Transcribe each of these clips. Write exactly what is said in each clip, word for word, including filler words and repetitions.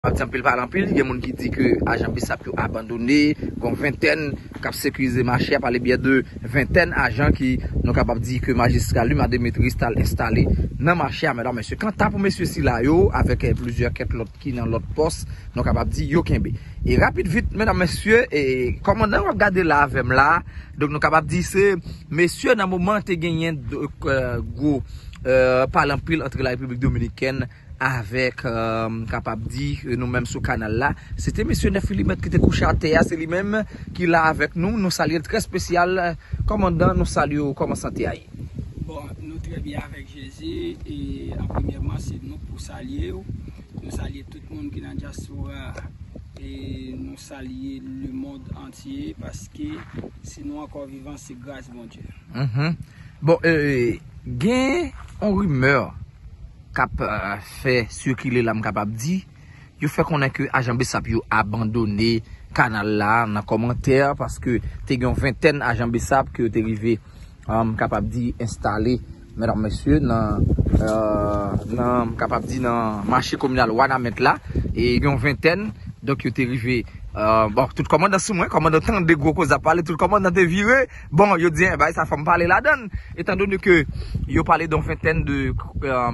Ap di anpil pale anpil, gen moun ki di ke ajan BSAP yo abandone, gon ventèn k ap sekirize mache a, pale byen de ventèn ajan ki nou kapab di ke majistra Luma Demetris t al enstale nan mache a, medam, mesye. Kanta pou mesye sila yo, avèk eh, plizyè kèk lòt ki nan lòt pòs, nou kapab di yo kenbe. E rapid vit, medam, mesye, e kòmandan w ap gade la avè m la, donk nou kapab di se mesye nan moman te genyen de, eh, gwo eh, pale anpil antre la Repiblik Dominikèn avèk, eh, m kapab di, eh, nou menm sou kanal la. Se te mesye Nèf Milimèt ki te kouche atè a, se li menm ki la avèk nou. Nou salye l trè espesyal. Kòmandan, nou salye w, kòman sante a ye? Bon, nou trè byen avèk Jezi. E an premyèman, se nou pou salye w. Nou salye tout moun ki nan dyaspora. E nou salye lemonn antye paske si nou ankò vivan, se gras Bondye. Mhm. Bon, eh, gen yon rimè k ap eh, fè sikile la, m kapab di. Yo fè konnen ke ajan BSAP yo abandone kanal la nan kòmantè, paske te gen yon ventèn ajan BSAP ke yo te rive, eh, m kapab di, enstale, medam, mesye, nan, eh, nan, m kapab di, nan mache kominal Wanament la. E gen yon ventèn, donk, yo te rive, eh, bon, tout kòmandan sou mwen, kòmandan tande gwo koz ap pale, tout kòmandan te vire. Bon, yo di, eh, bay sa fò m pale ladann. Etandone ke yo pale de yon ventèn de, eh,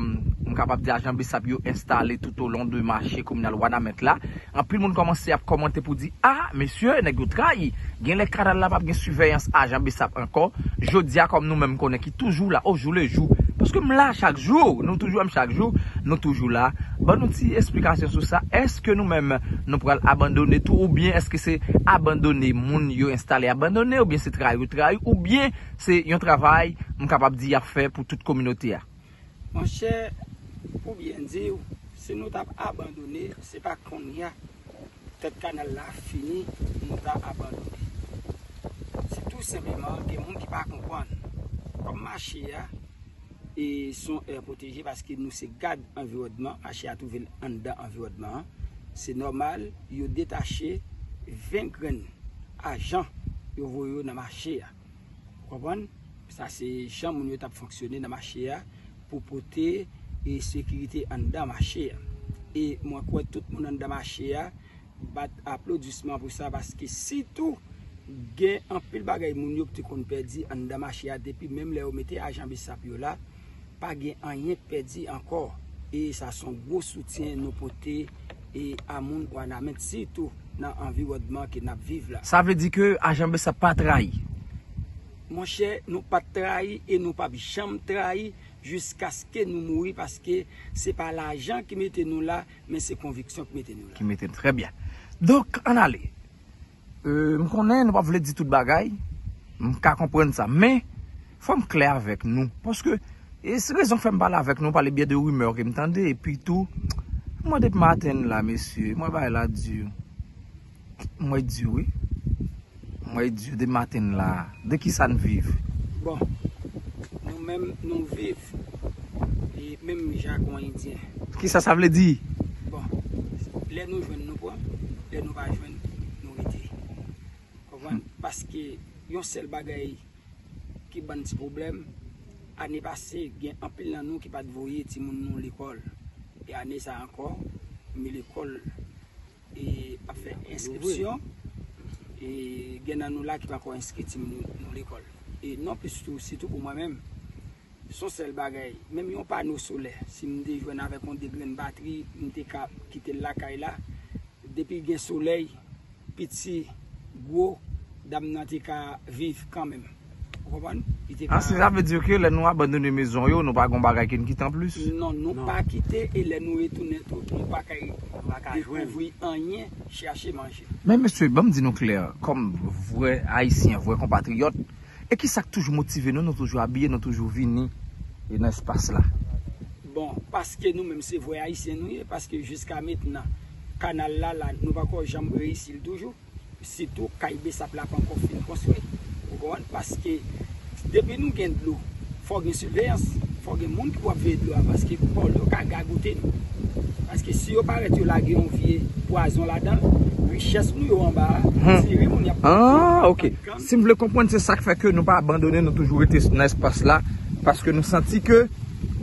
m kapab di, ajan BSAP yo enstale tout o lon de mache kominal Wanament la. Anpil moun kòmanse ap kòmante pou di, ah, mesye, nèg yo trayi. Genlè kanal la p ap gen siveyans ajan BSAP ankò. Jodi a, kòm nou menm konnen ki toujou la, o jou le jou. Paske m la chak jou, nou toujou wè m chak jou, nou toujou la. Ban nou ti esplikasyon sou sa. Èske nou menm, nou pral abandone tou, oubyen èske se abandone moun yo enstale abandone, oubyen se trayi yo trayi, oubyen se yon travay, m kapab di, y ap fè pou tout kominote a? Monchè, pou byen di w, si nou t ap abandone, se pa kounye a tèt kanal la fini, nou ta abandone. Se tou senpleman gen moun ki pa konprann. Kòm mache a, e se yon air protégé paske nou se gad anviwònman, mache a twouve l anndan anviwònman an. Se nòmal, yo detache ven grenn ajan, yo voye yo nan mache a. Ou konprann? Sa se jan moun yo t ap fonksyone nan mache a pou pote e sekirite anndan mache a. E mwen kwè tout moun anndan mache a bat aplodisman pou sa, paske sitou gen anpil bagay moun yo te konn pèdi anndan mache a depi menm lè yo mete ajan BSAP yo la, pa gen anyen k pèdi ankò. E sa se yon gwo soutyen nou pote e a moun Wanament, sitou nan anviwònman ke n ap viv la. Sa vle di ke ajan BSAP pa trayi? Monchè, nou pa t trayi e nou p ap janm trayi jiskaske nou mouri, paske se pa lajan ki mete nou la, men se konviksyon ki mete nou la. Ki mete nou. Trè byen. Donk, ann ale. Euh, m konnen nou p ap vle di tout bagay, m ka konprann sa, men fò m klè avèk nou, paske e se rezon k fè m pale avèk nou, pale byen de rimè ke m tande, epi tou, mwen depi maten la, mesye, mwen bagay la di, mwen di wi, mwen di depi maten la, de kisa n viv? Bon, nou menm, nou viv e menm jan ak yon Endyen. Kisa sa vle di? Bon, lè nou jwenn, nou pran, lè nou pa jwenn, nou rete. Konprann? Paske yon sèl bagay ki ban n ti pwoblèm, ane pase, gen anpil nan nou ki pa t voye timoun nou lekòl. E ane sa a ankò, men lekòl e ap fè enskripsyon. E gen nan nou la ki poko enskri timoun nou lekòl. E nonplis tou, sitou pou mwen menm, se yon sèl bagay, menm yon pano solè, si m te jwenn avèk yon de grenn batri, m te ka kite l lakay la. Depi gen solèy, piti, gwo, dam nan te ka viv kanmenm. Ou konprann? Li te ka. Ah, se sa vle di ke lè nou abandone mezon yo, nou pa gon bagay ke n kite anplis? Non, nou pa kite, e lè nou retounen tou, nou pa kay dekouvri anyen, chache manje. Men mesye, ban m di nou klè, kòm vrè Ayisyen, vrè konpatriyòt, e kisa k toujou motive nou, nou toujou abiye, nou toujou vini e nan espas la? Bon, paske nou menm se vrè Ayisyen nou ye, paske jiska mentnan, kanal la, la, nou poko janm reyisi l toujou. Sitou kay besap la pankò fin konstwi. Ou konprann? Paske depi nou gen dlo, fò gen siveyans, fò gen moun ki pou ap veye dlo a, paske pòl yo ka gagote nou. Paske si yo parèt yo lage yon vye pwazon ladan l, richès nou yo anba a, hmm, tire moun y ap. Ah, ok. Si m vle konprann, se sa k fè ke nou pa abandone, nou toujou rete nan espas la, paske nou santi ke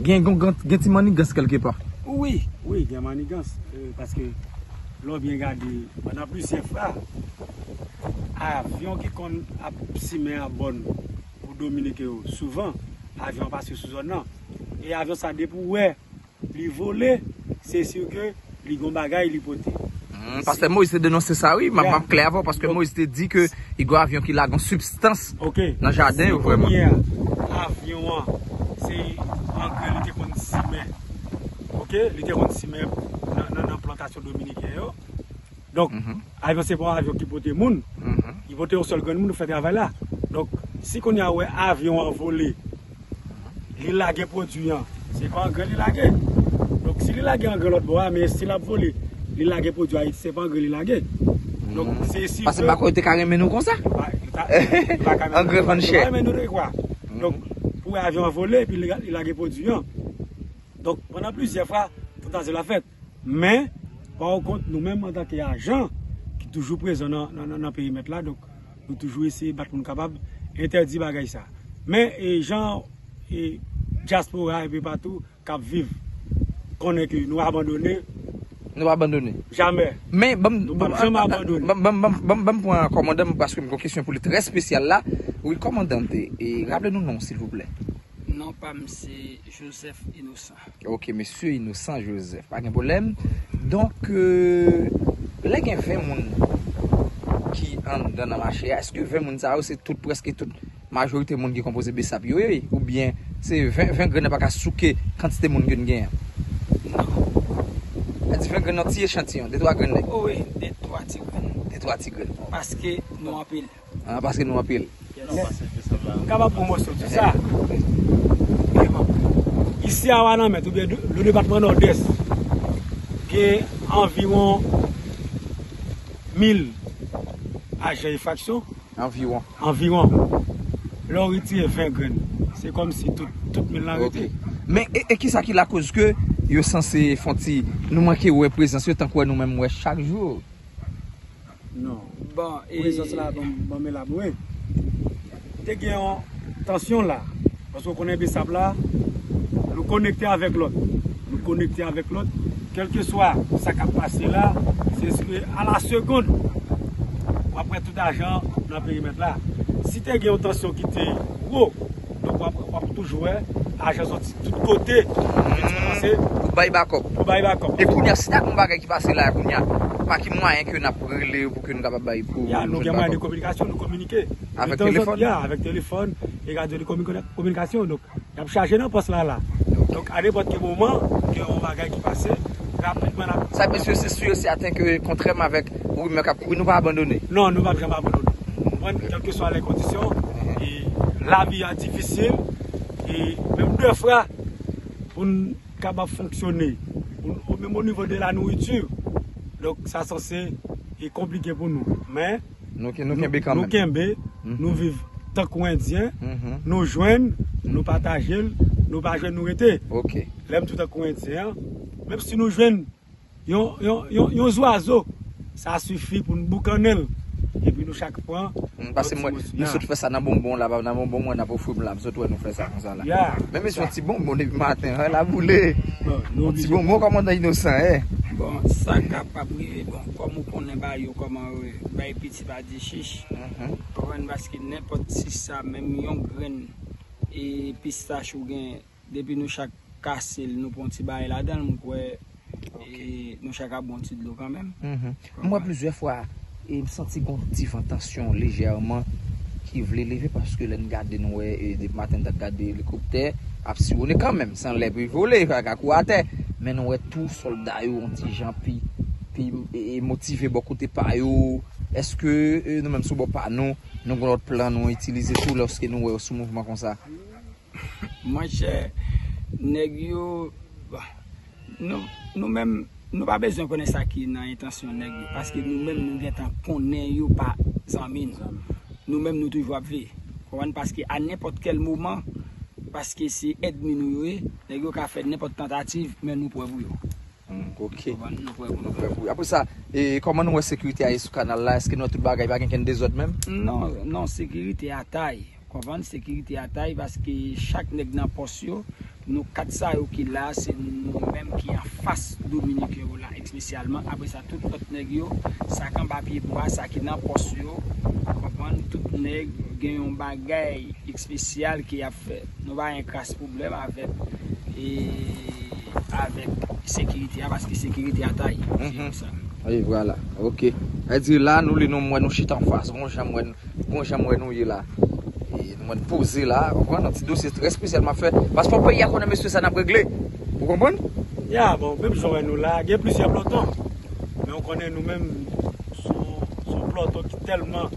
gen, gen, gen ti mannigans kèlkepa. Wi. Wi, gen mannigans, euh, paske Lè w byen gade, pandan plizyè fwa, avyon ki konn ap simen abòn pou Dominiken yo, souvan, avyon an pase sou zòn nan. E avyon sa, depi w wè li vole, se si ke li gon bagay li pote. Hmm, Pastè Moïse te denonse sa, wi. M ap, m ap klè avè w, paske Moïse te di ke li gon avyon ki lage yon sibstans nan jaden yo, vrèman. Ok. Kounye a, avyon an, se angren li te konn simen. Ok? Li te konn simen nan, nan, nan plantasyon dominiken yo. Donk, avyon se pa yon avyon ki pote moun. Li pote yon sèl grenn moun pou fè travay la. Donk, si kounye a ou wè avyon an vole, li lage pwodui an, se pa angren li lage. Donk, si li lage angren lòt bò a, men si l ap vole, li lage pwodui Ayiti, se pa angren li lage. Donk, se si Paske m pa kwè yo te ka renmen nou konsa. Li pa, li ta, li pa ka renmen nou konsa. Angren vann chè. Li pa renmen nou de kwa. Donk, pou wè avyon an vole, epi li, li lage pwodui an. Donk, pandan plizyè fwa, tantasyon la fèt. Men, pa kont, nou menm antanke ajan ki toujou prezan nan, nan, nan, nan perimèt la, donk, nou toujou eseye bat pou nou kapab entèdi bagay sa. Men, e, jan, e, dyaspora epi patou k ap viv konnen ke nou abandone. Nou pa abandone. Jamè. Men, ban m, Nou p ap janm abandone. Ban m, ban m, ban m, ban m, ban m pran kòmandan m paske m gen yon kesyon pou li trè espesyal la. Wi, kòmandan, e, raple nou non, silvouplè. Non pa m se Joseph Innocent. Ok, mesye Innocent Joseph, pa gen pwoblèm. Donk, euh, lè gen ven moun ki anndan nan mache a, èske ven moun sa yo se tout, prèske tout, majorite moun ki konpoze BSAP yo ye? Oubyen se ven, ven grenn nan pa ka souke kantite moun ke n genyen an? Non. Sa di ven grenn nan ti echantiyon, de twa grenn nèg. O wi, de twa ti grenn. De twa ti grenn. Paske nou anpil. Ah, paske nou anpil. M kapab pran mòso di sa. Isi a Wanament, oubyen le depatman Nòdès, gen anviwon mil ajan enfraksyon. Anviwon. Anviwon. Lè w retire ven grenn, se kòmsi tout, tout mil lan rete. Men, e, e kisa ki lakoz ke yo sanse fè yon ti, nou manke wè prezans yo tankou nou menm wè chak jou? Non. Bon, e Prezans la, ban m, ban m elabore. Te gen yon tansyon la. Paske w konnen BSAP la, nou konekte avèk lòt. Nou konekte avèk lòt. Kèlkeswa sa k ap pase la, se, se a la segond, w ap wè tout ajan nan perimèt la. Si te gen yon tansyon ki te wo, donk w ap, w ap toujou wè ajan sòti tout kote. Pou bay bakòp. Pou bay bakòp. E kounye a, si ta gen yon bagay ki pase la, kounye a, pa ki mwayen ke n ap rele yo pou ke nou kapab bay pou... Ya, nou gen mwayen de kominikasyon, nou kominike. Avèk telefòn? Ya, avèk telefòn, e radyo de komi-, kominikasyon. Donk, y ap chaje nan pòs la, la. Donk, a nenpòt ki moman, gen yon bagay ki pase, rapidman, n ap... Sa, mesye, se si e sèten ke, kontrèman avèk rimè k ap kouri, nou pa abandone. Non, nou p ap janm abandone. Ou konprann, kèlkeswa lè kondisyon, e lavi a difisil, e menm defwa, pou n kapab fonksyone, pou n, menm o nivo de la nouriti. Donk, sa sanse e konplike pou nou. Men, nou ke-, nou kenbe kanmenm. Nou kenbe, nou viv tankou Endyen, nou jwenn, nou pataje l, nou pa jwenn, nou rete. Ok. Lè m di w tankou Endyen an, menm si nou jwenn yon, yon, yon, yon zwazo, sa sifi pou n boukannen l. Epi nou chak pran yon ti moso. Paske mwen, nou sot fè sa nan bonbon la, nan bonbon mwen, n ap ofri m la, m sot wè nou fè sa konsa la. Ya, men mesye, yon ti bonbon depi maten, wè, l ap boule. Yon ti bonbon, kòmandan Inosan, eh. Bon, sa kapab rive, bon, kòm ou konnen bagay yo, kòman yo ye, bay piti pa di chich. Konprann, paske nenpòt chich sa, menm yon grenn, e, pistach ou gen, depi nou chak kase l, nou pran yon ti bagay ladan l, m kwè, e, nou chak ap bwè yon ti dlo kanmenm. M wè plizyè fwa, e, m santi gon ti van tansyon lejèman ki vle leve, paske lè n gade, nou wè, e, depi maten n t ap gade elikoptè ap siwone kanmenm, san lè pou vole, pa ka kou atè. Men nou wè tou sòlda yo yon ti jan pi, pi, e, e, motive bò kote pa yo. Èske, e, nou menm sou bò pa nou, nou gon lòt plan nou itilize tou lòske nou wè yo sou mouvman konsa? Monchè, nèg yo, bon, nou, nou menm, nou pa bezwen konnen sa ki nan entansyon nèg yo, paske nou menm nou gentan konnen yo pa zanmi nou. Nou menm nou toujou ap veye. Konprann? Paske a nenpòt kèl moman, paske se ènmi nou yo ye, nèg yo ka fè nenpòt tantativ, men nou prè pou yo. Hmm, ok. Konprann? Nou prè pou yo. Nou prè pou yo. Apre sa, e, kòman nou wè sekirite a ye sou kanal la? Èske nou wè tout bagay, pa gen kenn dezòd menm? Non, non, sekirite a tay. Konprann, sekirite a tay, paske chak nèg nan pòs yo, nou kat sa yo ki la, se nou menm ki anfas Dominiken yo la. Espesyalman, apre sa, tout lòt nèg yo, sa k anba pye bwa, sa ki nan pòs yo, konprann, tout nèg gen yon bagay espesyal ke y ap fè. Nou pa gen kras pwoblèm avèk, e, avèk sekirite a, paske sekirite a ta ye. Se konsa. E vwala, ok. Sa di la, nou li nou, m wè nou chita anfas, bon jan m wè nou, bon jan m wè nou ye la. E nou mwen poze la, konprann? Yon ti dosye trè espesyal m ap fè. Paspò peyi a konnen mesye sa n ap regle. Ou konprann? Ya, bon, menm jan w wè nou la, gen plizyè plòton. Men w konnen nou menm, se yon, se yon plòton ki tèlman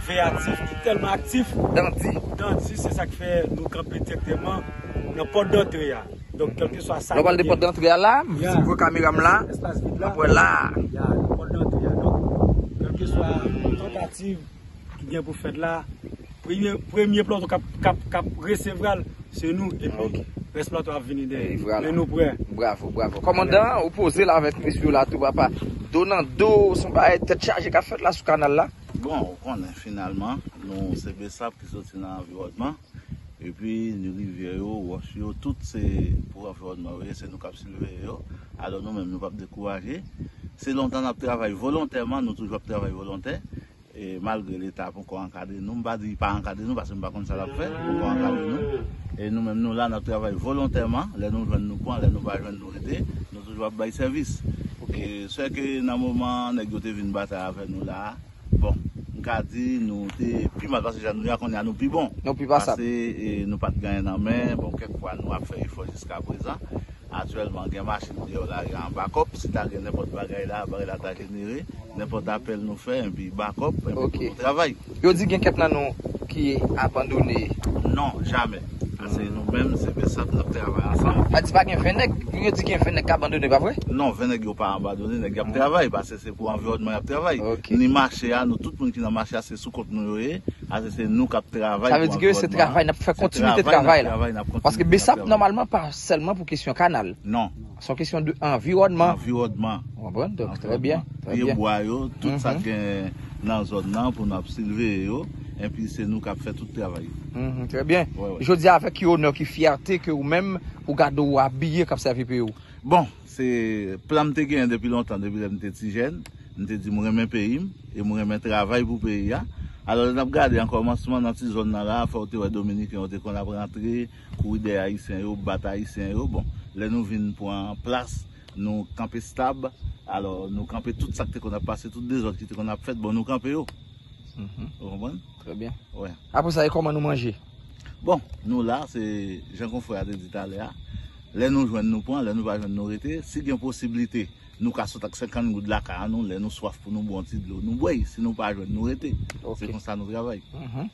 veyatif, ki tèlman aktif. Dandi. Dandi, se sa k fè nou kanpe dirèkteman nan pòt dantre a. Donk, kèlkeswa sa. Lè w pale de pòt dantre a la, si m pran kamera m la, espas vid la, n ap wè la. Ya, nan pòt dantre a. Donk, kèlkeswa tantativ ki gen pou fèt la, premye, premye plòton k ap, k ap, k ap resevwa l, se nou, epi rès plòton ap vini dèyè. Men nou prè. Bravo, bravo. Kòmandan, ou poze la avèk mesye yo la tou, papa. Do nan do, se yon bagay tèt chaje k ap fèt la sou kanal la. Bon, ou konnen, finalman, nou se Besap ki soti nan anviwònman. Epi, ni rivyè yo, wòch yo, tout se pou anviwònman yo ye, se nou k ap siveye yo. Alò, nou menm, nou p ap dekouraje. Se lontan n ap travay volontèman, nou toujou ap travay volontè. E malgre Leta poko ankadre nou, m pa di li pa ankadre nou, paske m pa konn sa l ap fè, li poko ankadre nou. E nou menm, nou la, n ap travay volontèman. Lè nou jwenn, nou pran, lè nou pa jwenn, nou rete. Nou toujou ap bay sèvis. E sè ke nan moman nèg yo te vin batay avè nou la a, bon, m ka di nou te pi mal pase jan nou ye a, kounye a nou pi bon. Nou pi pasab. Pase, e, nou pa t gen anyen nan men, bon, kèk fwa nou ap fè efò jiska prezan. Aktyèlman, gen machin deyò lari a an bakòp. Si ta gen nenpòt bagay la, bagay la ta jenere, nenpòt apèl nou fè, epi bakòp, epi pou nou travay. Yo di gen kèk nan nou ki abandone. Non, jamè. Pase nou menm, se Besap n ap travay ansanm. Sa di pa gen ven nèg, yo di gen ven nèg k abandone, pa vre? Non, ven nèg yo pa abandone, nèg y ap travay, pase se pou anviwònman y ap travay. Ni mache a, nou tout moun ki nan mache a, se sou kont nou yo ye. Ase se nou k ap travay pou anviwònman an. Sa vle di ke se travay, n ap fè kontinite travay la. Paske Besap, nòmalman, pa sèlman pou kesyon kanal. Non. Se yon kesyon de anviwònman. Anviwònman. Ou konprann? Donk, trè byen, trè byen. Pye bwa yo, tout sa k gen nan zòn nan pou n ap siveye yo. Epi se nou k ap fè tout travay yo. Mhm, trè byen. Jodi a, avèk ki onè, ki fyète ke ou menm, ou gade ou abiye k ap sèvi peyi w? Bon, se plan m te genyen depi lontan, depi lè m te ti jèn. M te di m renmen peyi m e m renmen travay pou peyi a. Alò, lè n ap gade an kòmansman nan ti zòn nan la, fò w te wè Dominiken yo te konn ap rantre, kouri dèyè Ayisyen yo, bat Ayisyen yo. Bon, lè nou vin pran plas, nou kanpe stab. Alò, nou kanpe tout sa k te konn ap pase, tout dezòd ki te konn ap fèt, bon, nou kanpe yo. Mhm. Ou konprann? Trè byen. Wè. Apre sa, e kòman nou manje? Bon, nou la, se jan konfrè a te di talè a. Lè nou jwenn, nou pran, lè nou pa jwenn, nou rete. Si gen posiblite, nou ka sot ak senkant goud lakay an nou, lè nou swaf pou nou bwè yon ti dlo, nou bwè. Si nou pa jwenn, nou rete. Se konsa nou travay. Mhm.